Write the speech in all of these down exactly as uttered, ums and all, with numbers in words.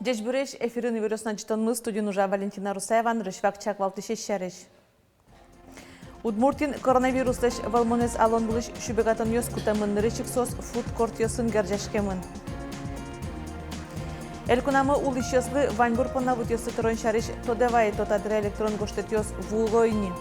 Ӟечбуресь! Эфирын «Иворъёс» но ӝытонмы, студиын ужа Валентина Русаева. Нырысь вакчияк валтӥсез сярысь. Удмуртиын коронавируслэсь вӧлмонэз алон вылысь сюбегатонъёс кутэмын, нырысь ик соос фудкортъёсын герӟаськемын. Элькунамы улӥсьёслы ваньбур понна вытъёсты тырон сярысь тодэ вайыто, та дыре электрон гожтэтъёс вуыло ини.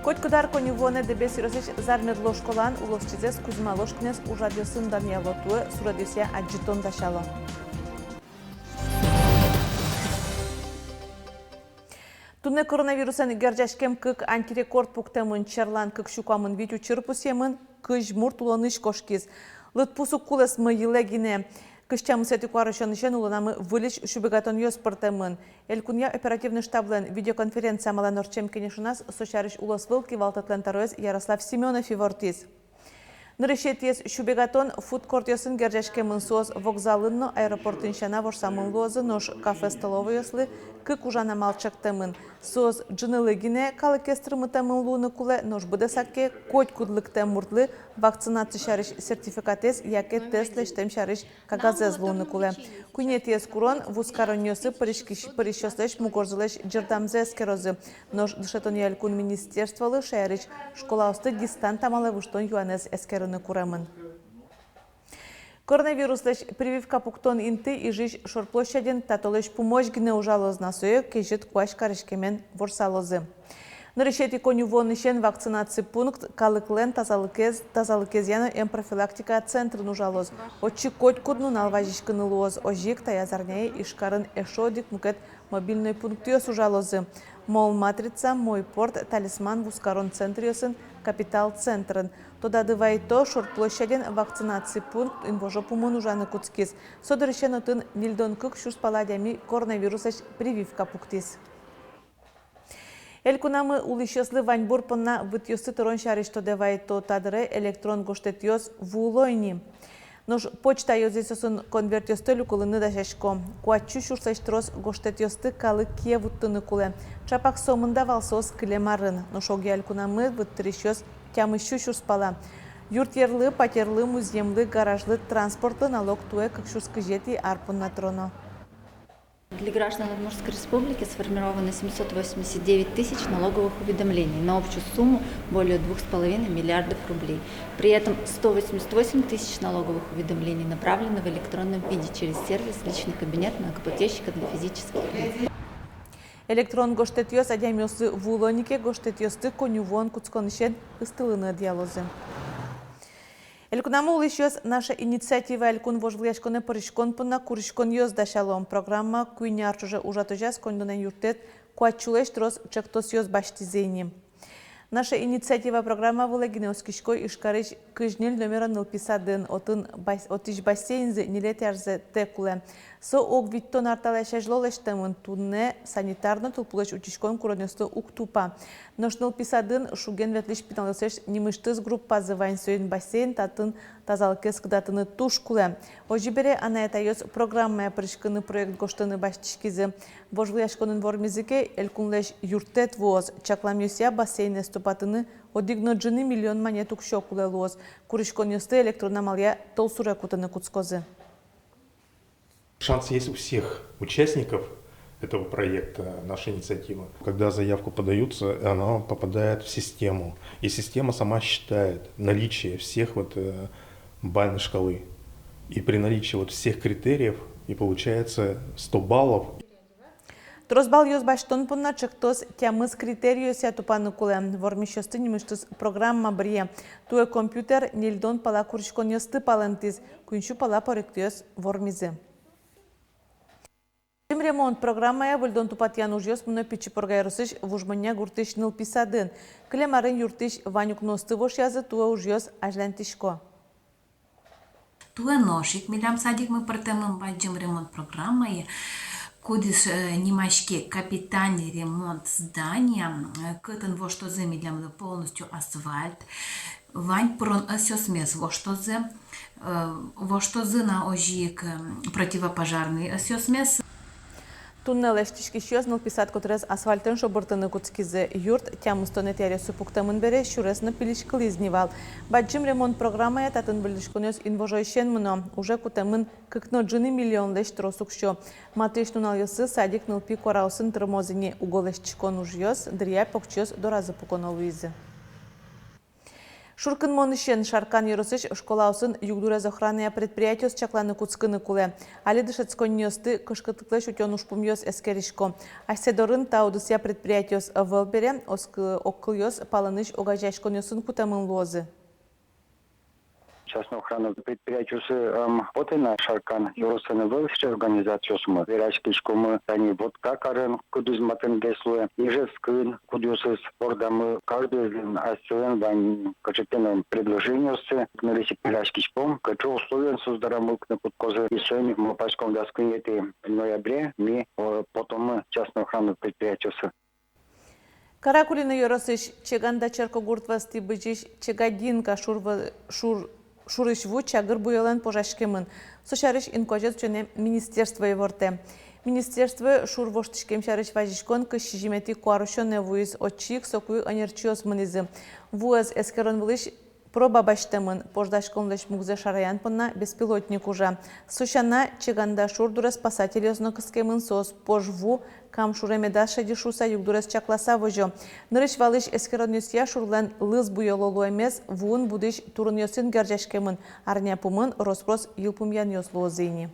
Котькуд ар коньывуонэ Дэбес ёросысь Зармедло школаын улосчизэс Кузьма Ложкинэз ужрадъёсын данъяло, туэ суредъёсъя адӟытон дасяло. Туннэ коронавирусэн герӟаськем кык антирекорд пуктэмын. Черлан кык сю куамын вить учыр пусъемын, кызь мурт улонысь кошкиз. Лыдпус уг кулэсмы йылэ гинэ. Кызь тямысэтӥ куарусёнысен улонамы выльысь сюбегатонъёс пыртэмын. Элькунъя оперативный штаблэн видеоконференция амалэн ортчем кенешоназ со сярысь улосвыл кивалтэтлэн тӧроез Ярослав Семёнов ивортӥз. Нырысетӥез сюбегатон фудкортъёсын герӟаськемын, соос вокзалын но аэропортын сяна ворсамын луозы, нош кафе-столовойёслы кык ужан амал чектэмын. Соос ӝынылы гинэ калыкез тырмытэмын луыны кулэ, нош быдэсак ке котькуд лыктэм муртлы вакцинация сярысь сертификатэз яке тест лэсьтэм сярысь кагазэз луыны кулэ. Куинетӥез курон: вузкаронниосы пыриськись-, пырисьёслэсь мугорзылэсь ӟырдамзэ эскерозы. Нош дышетонъя элькун министерстволы шаерысь школаосты дистант амалэ выжтон юанэз эскерыны куремын. Коронавируслэсь прививка пуктон инты Ижысь шор площадьын та толэзь пумозь гинэ ужалоз на, сое кезьыт куазь кариськемен ворсалозы. Нырысетӥ коньывуонысен вакцинаци пункт калыклэн тазалыкез, тазалыкезъя но эмпрофилактика центрын ужалоз. Отчы котькуд нунал вазиськыны луоз. Озьы ик таяз арняе Ижкарын эшшо одӥг мукет мобильной пунктъёс ужалозы: Молл Матрица, Мой порт, Талисман вузкарон центръёсын, Капитал центрын. Тодады вайто, шор площадьын вакцинаци пункт инвожо пумын ужаны кутскиз. Со дырысен отын ньыльдон кык сюрс пала адями коронавируслэсь прививка пуктӥз. Элькунамы улӥсьёслы ваньбур понна вытъёсты тырон сярысь тодэ вайто, та дыре электрон гожтэтъёс вуыло ини. Нош почта ёзъёсын конвертъёсты люкылыны дасясько. Куать сю сюрслэсь трос гожтэтъёсты калык кие вуттыны кулэ. Чапак сомында вал соос кылем арын. Нош огъя элькунамы выт тырисьёс тямыс сю сюрс пала. Юртъерлы, патерлы, музъемлы, гаражлы транспортлы налог туэ кык сюрс кызетӥ ар понна тыроно. Для граждан Удмуртской Республики сформировано семьсот восемьдесят девять тысяч налоговых уведомлений на общую сумму более двух с половиной миллиардов рублей. При этом сто восемьдесят восемь тысяч налоговых уведомлений направлено в электронном виде через сервис «Личный кабинет» налогоплательщика для физических лиц. Электрон гожтэтъёс адямиослы вуыло ни ке, гожтэтъёсты коньывуон кутсконысен ыстылыны ӧдъялозы. Элькунамы улӥсьёс «Наша инициатива» элькун вожвылъяськонэ пыриськон понна куриськонъёс дасяло. Программа куинь ар ӵоже ужатозяз, коньдонэн юрттэт куать сюлэсь трос ӵектосъёс басьтӥзы ини. «Наша инициатива» программа вылэ гинэ оскисько Ижкарысь кызь ньыль номеро нылпи садын. Отын бас-, отысь бассейнзы ньылетӥ арзэ тэк улэ. Со ог витьтон ар талэсь азьло лэсьтэмын, туннэ санитарно тылпулэсь утиськон куронъёслы уг тупа. Нош нылпи садын шуген ветлӥсь пиналъёслэсь нимысьтыз группазы вань, соин бассейн татын тазалыкез кыдатыны туж кулэ. Озьы бере, анай-атайёс программае пыриськыны, проект гожтыны басьтӥськизы. Вожвылъяськонын вормизы ке, элькунлэсь юрттэт вуоз. Чакламъёсъя, бассейнэз тупатыны одӥг но ӝыны миллион манет уксё кулэ луоз. Куриськонъёсты электрон амалъя толсуре кутыны кутскозы. Шанс есть у всех участников этого проекта «Наша инициатива». Когда заявку подают, она попадает в систему. И система сама считает наличие всех вот, э, бальной шкалы. И при наличии вот всех критериев и получается сто баллов. Трос балъёс басьтон понна ӵектос тямыс критериосъя тупаны кулэ. Вормисьёсты нимысьтыз программа быръе. Туэ компьютер ньыльдон пала куриськонъёсты палэнтӥз, куинь сю пала проектъёс вормизы. Бадӟым ремонт программая выльдон-тупатъян ужъёс мыно Пичи Пурга ёросысь Вуж Монья гуртысь нылпи садын. Кылем арын юрттӥсь вань укноосты вошъязы, туэ ужъёс азьланьтӥсько. Туэ нош ик милям садикмы пыртэмын бадӟым ремонт программае, кудӥз, э, нимаське «Капитальный ремонт здания», э, кытын воштозы милемлы полностью асфальт, вань пырон ӧсъёсмес воштозы, э, воштозы на озьы ик, э, противопожарный ӧсъёсмес. Туннэ лэсьтӥськисьёс нылпи сад котырез асфальтэн шобыртыны кутскизы. Юрт тямыстонэтӥ аръёсы пуктэмын бере, сюрес но пилиськылӥз ни вал. Бадӟым ремонт программая татын выльдӥськонъёс инвожоысен мыно. Уже кутэмын кык но ӝыны миллионлэсь трос уксё. Матысь нуналъёсы садик, нылпи куараосын тырмоз ини. Уго лэсьтӥськон ужъёс дыръя покчиос доразы пуконо луизы. Шуркынмонысен Шаркан ёросысь школаосын югдурез охраная предприятиос чакланы кутскыны кулэ. Али дышетсконниосты кышкытлыклэсь утён ужпумъёс эскерисько. Асьсэ дорын та удысъя предприятиос ӧвӧл бере, оск-, огкылъёс палэнысь огазеяськонъёсын кутэмын луозы. Частной охрана предприятиосы, ам, потэ на Шаркан ёросын, ӧвӧл сыӵе организациосмы. Вераськиськомы тани Воткакарын, кудӥз матынгес луэ, Ижевскын, кудъёсыз бордамы, каждыезлэн асьсэлэн вань кыӵе ке но предложениоссы. Нырысь ик вераськиськом, кыӵе условиен соос дорам люкыны кутскозы. И соин, малпаськом, дас куинетӥ ноябре ми, о, потомы частной охрана предприятиосы. Каракулино ёросысь Чеганда черкогурт вӧзтӥ бызись Чегадинка шур вӧ-, шур-, шурысь ву чагыр буёлэн пожаськемын. Со сярысь инкуазез учёнэ министерство ивортэ. Министерствое шур воштӥськем сярысь вазиськон кызь сизьыметӥ куарусёнэ вуиз. Отчы ик соку ӧнерчиос мынӥзы. Вуэз эскерон вылысь проба басьтэмын. Пождаськонлэсь мугзэ шараян понна беспилотник ужа. Со сяна, Чеганда шур дуре спасательёс но кыскемын. Соос пож ву Кам шуре медаз шеды шуыса, югдурез чакласа возё. Нырысь валысь эскеронъёсъя, шурлэн лыз буёло луэмез вуын будӥсь турынъёсын герӟаськемын. Арня пумын рос-прос йылпумъянъёс луозы ини.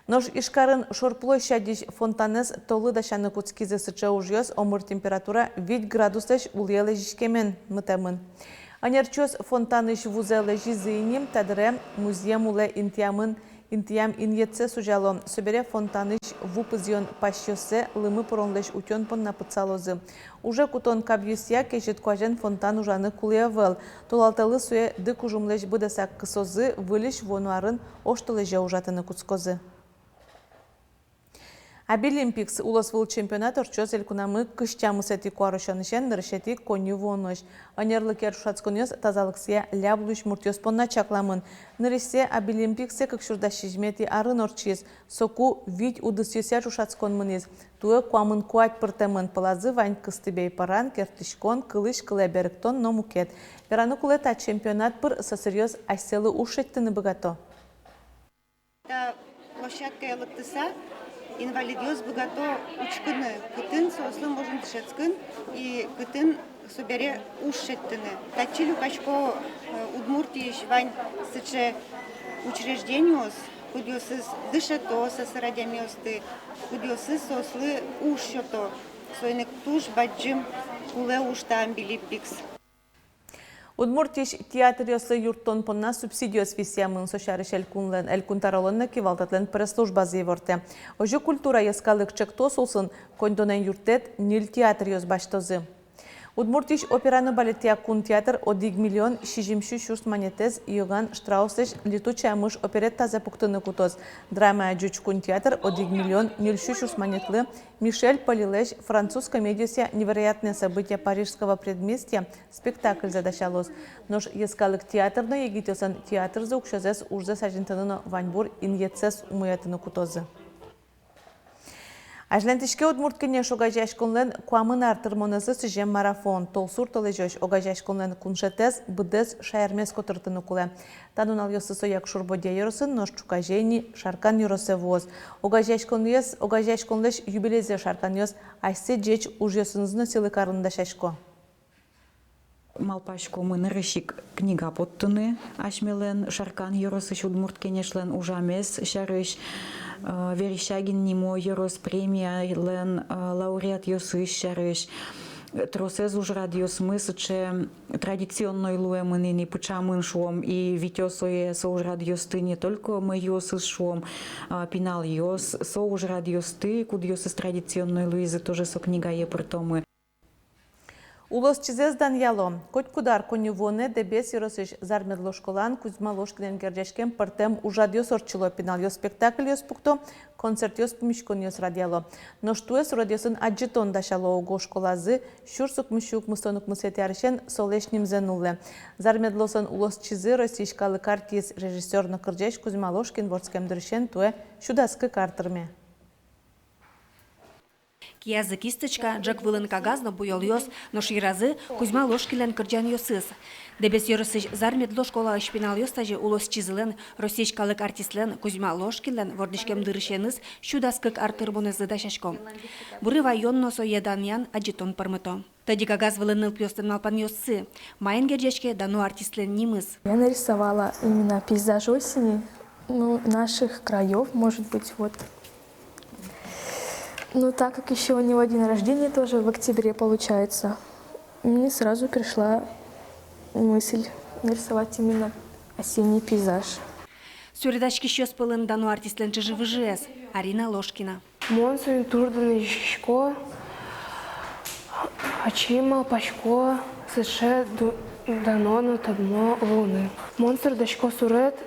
Нош Ижкарын шор площадьысь фонтанэз толлы дасяны кутскизы. Сыӵе ужъёс омыр температура вить градуслэсь улӥе лэзиськемен мытэмын. Ӧнерчиос фонтанысь вузэ лэзизы ини. Та дыре музъем улэ интыямын, интыям инъетсэс ужало. Собере фонтанысь ву пызъён пасьёссэ лымы пыронлэсь утён понна пытсалозы. Уже кутон кабъёсъя, кезьыт куазен фонтан ужаны кулэ ӧвӧл. Толалтэлы сое ды кужымлэсь быдэсак кысозы, выльысь вуоно арын оштолэзе ужатыны кутскозы. Абилимпикс улосвыл чемпионат ортчоз элькунамы кызь тямысэтӥ куарусёнысен нырысетӥ коньывуонозь. Ӧнерлыкъя ӵошатсконъёс тазалыксыя ляб луись муртъёс понна чакламын. Нырысьсэ Абилимпиксэ кык сюрс дас сизьыметӥ арын ортчиз. Соку вить удысъёсъя ӵошатскон мынӥз. Туэ куамын куать пыртэмын. Пӧлазы вань кыстыбей пӧран, керттӥськон, кылысь кылэ берыктон но мукет. Вераны кулэ, та чемпионат пыр сӧсыръёс асьсэлы уж шедьтыны быгато. Та площадкае лыктыса, инвалидъёс быгато учкыны, кытын соослы можно дышетскыны и кытын собере уж шедьтыны. Татчы люкасько, э, Удмуртиысь вань сыӵе учреждениос, кудъёсыз дышето сӧсыр адямиосты, кудъёсыз соослы уж сёто. Соин ик туж бадӟым кулэ уж та Абилимпикс. Удмуртиысь театръёслы юрттон понна субсидиос висъямын. Со сярысь элькунлэн, элькун тӧролэн но кивалтэтлэн пресс-службазы ивортэ. Озьы «Культура» йӧскалык ӵектос улсын коньдонэн юрттэт ньыль театръёс басьтозы. Удмуртиысь опера но балетъя кун театр одӥг миллион сизьым сю сюрс манетэз Иоганн Штрауслэсь «Летучая мышь» опереттазэ пуктыны кутоз. Драмая ӟуч кун театр одӥг миллион ньыль сю сюрс манетлы Мишель Полилэсь француз комедиосъя «Невероятные события парижского предместья» спектакльзэ дасялоз. Нош йӧскалык театр но егитъёслэн театрзы уксёзэс ужзэс азинтыны но ваньбур инъетсэс умоятыны кутозы. Азьланьтӥське «Удмурт кенеш» огазеяськонлэн куамын ар тырмонэзлы сӥзем марафон. Толсур толэзёзь огазеяськонлэн куншетэз быдэс шаермес котыртыны кулэ. Та нуналъёсы со Якшур-Бӧдья ёросын, нош ӵуказе ини Шаркан ёросэ вуоз. Огазеяськонъёс, огазеяськонлэсь юбилейзэ шарканъёс асьсэ ӟеч ужъёсынызы но сӥлы карыны дасясько. Малпаськомы нырысь ик книга поттыны асьмелэн Шаркан ёросысь «Удмурт кенешлэн» ужамез сярысь, э, Верещагин нимо ёрос премиялэн, э, лауреатъёсыз сярысь. Тросэз ужрадъёсмы сыӵе традиционной луэмын ини, пыӵамын шуом, и витё сое, со ужрадъёсты не только мӧйыосыз шуом, а, пиналъёс, со ужрадъёсты, кудъёсыз традиционной луизы, тоже со книгае пыртомы. Улосчизэс данъяло. Котькуд ар коньывуонэ Дэбес ёросысь Зармедло школаын Кузьма Ложкинэн герӟаськем пӧртэм ужрадъёс ортчыло: пиналъёс спектакльёс пукто, концертъёс, пумиськонъёс радъяло. Нош туэ суредъёсын адӟытон дасяло: уго школазы сюрс укмыссю укмыстон укмысэтӥ арысен солэсь нимзэ нуллэ. Зармедлослэн улосчизы, Россиысь калык артист, режиссёр но кырӟась Кузьма Ложкин вордскем дырысен туэ сю дас кык ар тырме. Киязы кисточка, ӝӧк вылын кагаз но буёлъёс, нош йыразы Кузьма Ложкинлэн кырӟанъёсыз. Дэбес ёросысь Зар-Метло школаысь пиналъёс тазьы улосчизылэн, Россиысь калык артистлэн Кузьма Ложкинлэн вордӥськем дырысеныз сю дас кык ар тырмонэзлы дасясько. Буре ваён но сое данъян, адӟытон пӧрмыто. Тӧдьы кагаз вылын нылпиослэн малпанъёссы. Маин герӟаське дано артистлэн нимыз? Я нарисовала именно пейзаж осени, ну, наших краёв, может быть, вот. Ну, так как ещё у него день рождения тоже в октябре получается, мне сразу пришла мысль нарисовать именно осенний пейзаж. Суредаськисьёс пӧлын дано артистлэн чыжы-выжыез Арина Ложкина. Мон соин туж данъяськисько, ачим малпасько сыӵе ду-, дано но тодмо луыны. Мон суредасько суред,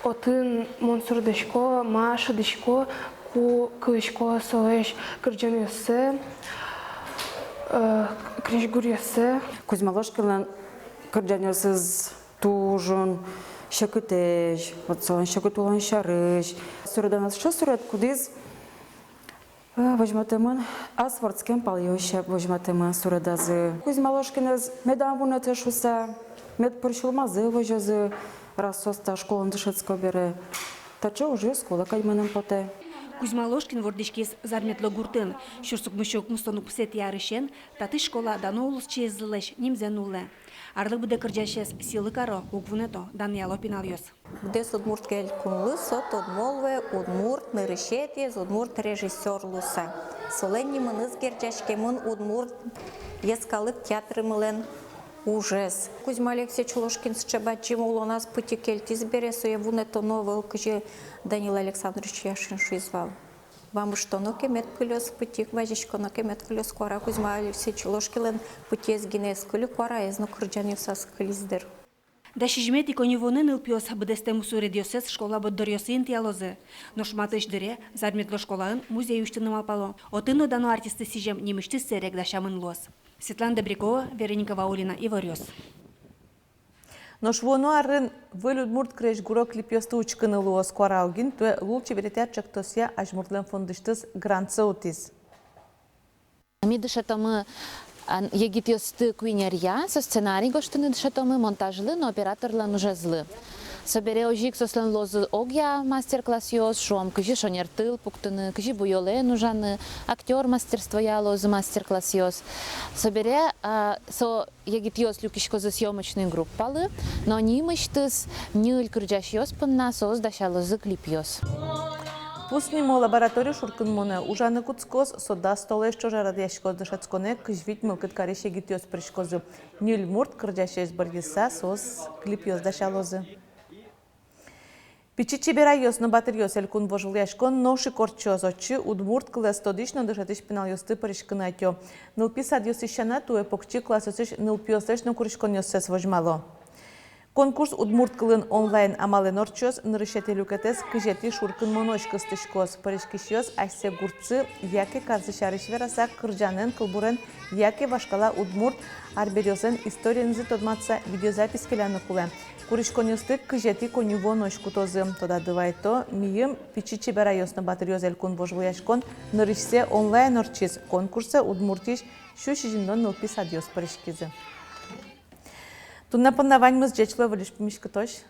отын мон суредасько, ма шӧдӥсько, ку кылӥсько солэсь кырӟанъёссэ, э, крезьгуръёссэ. Кузьма Ложкинлэн кырӟанъёсыз туж ик секытэсь, вот солэн секыт улон сярысь. Суредаз сыӵе суред, кудӥз, э, возьматэмын, ас вордскем палъёс сяк возьматэмын суредазы. Кузьма Ложкинэз медам вунэтэ шуыса, мед пыр сюлмазы возёзы, раз соос та школаын дышетско бере. Таӵе ужъёс кулэ кадь мыным потэ. Кузьма Ложкин вордӥськиз Зар-Метло гуртын. Сюрс укмыссю укмыстон укмысэтӥ арысен татысь школа дано улосчиезлэсь нимзэ нуллэ. Арлы быдэ кырӟасез сӥлы каро, уг вунэто, данъяло пиналъёс. Быдэс удмурт элькунлы со тодмо луэ удмурт нырысетӥез удмурт режиссёр луыса. Солэн нимыныз герӟаськемын удмурт йӧскалык театрмылэн ужез. Кузьма Алексеевич Ложкин сыӵе бадӟым улоназ пытьы кельтӥз бере, сое вунэтоно ӧвӧл, кызьы Данил Александрович Яшин шуиз вал. Вамыштоно ке мед кылёз пытьы, вазиськоно ке мед кылёз куара. Кузьма Алексеевич Ложкинлэн пытьыез гинэ ӧз кыльы, куараез но кырӟанъёсаз кылиз дыр. Дас сизьыметӥ коньывуонэ нылпиос быдэстэм суредъёссэс школа борддоръёсы интыялозы. Нош матысь дыре Зар-Метло школаын музей усьтыны малпало. Отын но дано артистлы сӥзем нимысьтыз сэрег дасямын луоз. Светлана Добрякова, Вероника Ваулина, «Иворъёс». Нош вуоно арын выль удмурт крезьгуро клипъёсты учкыны луоз. Куара огин туэ «Лулчеберетъя» ӵектосъя азьмуртлэн фондысьтыз грантсэ утӥз. Ми дышетомы, а, егитъёсты куинь ёръя, со сценарий гожтыны дышетомы, монтажлы но операторлэн ужезлы. Собере озьы ик соослэн луозы огъя мастер-классъёс, шуом, кызьы шонер тыл пуктыны, кызьы буёлэн ужаны, актёр мастерствоя луозы мастер-классъёс. Собере, а, со егитъёс люкиськозы съёмочной группалы, но нимысьтыз ньыль кырӟасьёс понна соос дасялозы клипъёс. «Пус» нимо лаборатори шуркынмонэ ужаны кутскоз. Со дас толэзь ӵоже радъяськоз. Дышетсконэ кызь вить мылкыд карись егитъёс пыриськозы. Ньыль мурт кырӟасьёс быръыса соос клипъёс дасялозы. «Пичи чеберайёс но батыръёс» элькун вожвылъяськон нош ик ортчоз. Отчы удмурт кылэз тодӥсь но дышетӥсь пиналъёсты пыриськыны ӧтё. Нылпи садъёсысь сяна, туэ покчи классъёсысь нылпиослэсь но куриськонъёссэс возьмало. Конкурс удмурт кылын онлайн амалэн ортчоз. Нырысетӥ люкетэз кызетӥ шуркынмонозь кыстӥськоз. Пыриськисьёс асьсэ гуртсы яке карзы сярысь вераса, кырӟанэн, кылбурен яке вашкала удмурт арбериослэн историенызы тодматыса видеозапись келяны кулэ. Куриськонъёсты кызетӥ коньывуонозь кутозы. Тодады вайто, мийым «Пичи чеберайёс но батыръёс» элькун вожвылъяськон нырысьсэ онлайн ортчиз. Конкурсэ Удмуртиысь сю сизьымдон нылпи садъёс пыриськизы. Туннэ понна ваньмыз. Ӟеч луэ, выльысь пумиськытозь.